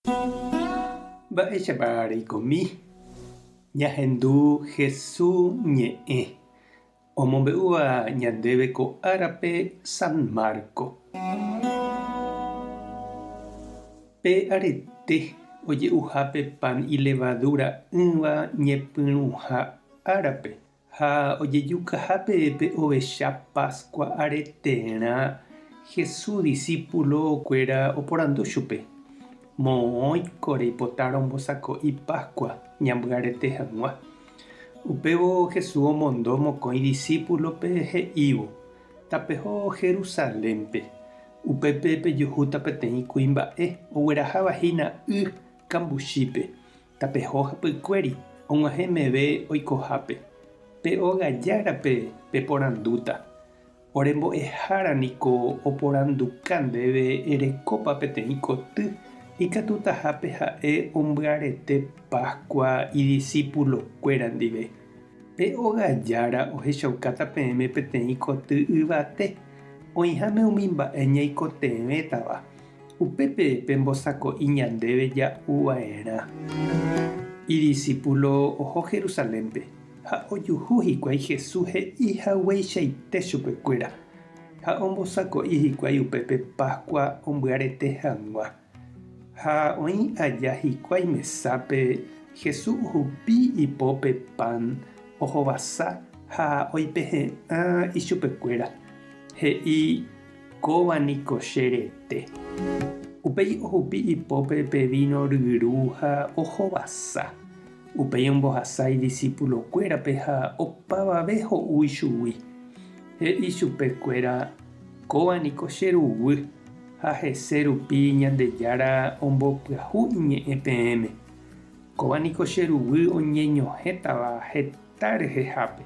Mba'éichapa reikomi ñahendu Hesu ñe'ẽ omombe'úva ñandéve ko árape San Marco? Pe arete oje'uhápe pan ilevadura'ỹva ñepyrũha árape ha ojejukahápe pe ovecha Pascua areterã, Jesús disípulo-kuéra oporandu chupe, Moõiko reipota rombosako'i Pascua ñambyarete hag̃ua? Upévo Jesús omondo mokõi disípulope he'ívo, Tapeho Jerusalénpe. Upépe pejuhúta peteĩ kuimba'e ogueraháva hína y kambuchípe. Tapeho hapykuéri og̃uahẽ meve oikohápe. Pe óga járape peporandúta. Ore mbo'ehára niko oporanduka ndéve erekópa peteĩ koty ikatutahápe ha'e ombyarete Páskua idisípulokuéra ndive. Pe óga jára ohechaukáta peẽme peteĩ koty yvate, oĩháme umi mba'e ñaikotevẽtava. Upépe pembosako'i ñandéve ja'u va'erã. Idisípulo oho Jerusalénpe ha ojuhu hikuái Jesús he'i hagueichaite chupekuéra, ha ombosako'i hikuái upépe Páskua ombyarete hag̃ua. Ha oĩ aja hikuái mesápe, Jesús ohupi ipópe pan, ohovasa ha oipehe'ã ichupekuéra. He'i, Kóva niko che rete. Upéi ohupi ipópe pe víno ryru ha ohovasa. Upéi ombohasa idisipulokuérape ha opavave ho'u ichugui. He'i chupe kuéra, Kóva niko che ruguy, ha hese rupi Ñandejára ombopyahu iñe'ẽ peẽme. Kóva niko che ruguy oñeñohẽtava heta rehehápe.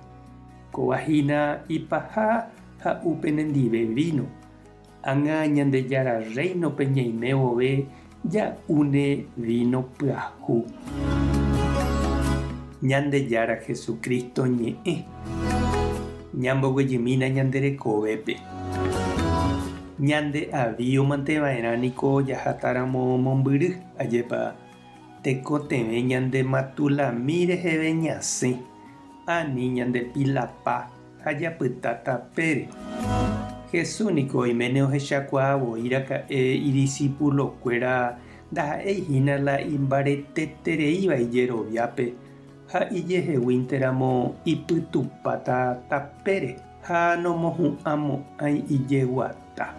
Kóva hína ipaha ha'u penendive víno. Ág̃a Ñandejára Rréinope ñaime vove ja'úne víno pyahu. Ñandejára Jesucristo ñe'ẽ. Ñamboguejymína ñande rekovépe. Ñande avío mante va'erã niko jahatáramo mombyry, ajépa tekotevẽ ñande matulami reheve ñasẽ, ani ñande pilapa ha japyta tapére. Jesús niko oiméne ohechakuaa voi raka'e idisipulokuéra ndaha'éi hína la imbaretetereíva ijeroviápe ha ijeheguínteramo ipytupáta tapére ha nomohu'ãmo'ãi ijeguata.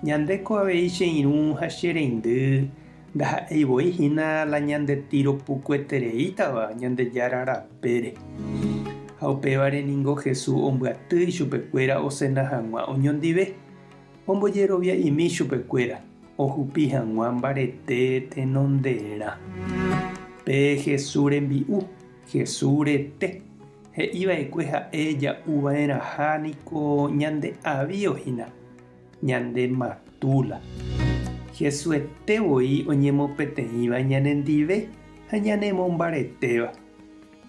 Ñandéko avei che irũ ha che reindy ndaha'éi voi hína la ñande tiro pukuetereítava Ñandejára rapére. Ha upévare ningo Jesús ombyaty ichupekuéra osena hag̃ua oñondive, ombojerovia'imi chupekuéra ohupi hag̃ua mbarete tenonderã. Pe Jesús rembi'u, Jesús rete, he'iva'ekue ha'e ja'uva'erãha niko ñande avío hína. Ñande matúla. Jesuete voi oñemopeteĩva ñanendive ha ñanemombaretéva.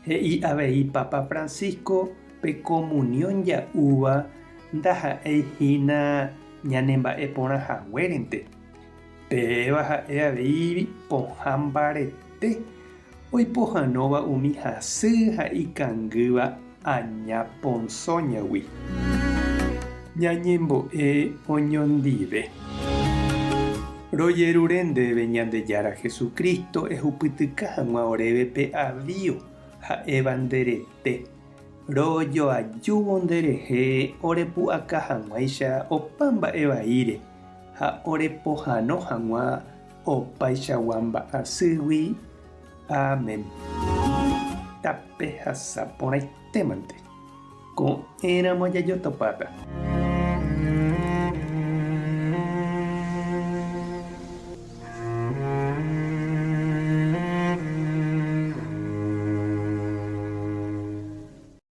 He'i avei Papa Francisco pe comunión ja'úva ndaha'éi hína ñanemba'e porã haguérente. Péva ha'e avei pohã mbarete oipohãnóva umi hasy ha ikangýva aña ponsóñagui. Ñañembo'e oñondive. Rojerure ndéve Ñandejára Jesucristo ehupytyka hag̃ua oréve pe avío ha'éva nde rete, rojoajúvo nde rehe orepu'aka hag̃uáicha opa mba'e vaíre ha orepohãno hag̃ua Opaichagua mba'asýgui. Amén. Tapehasa porãitémante. Ko'ẽramo jajotopáta.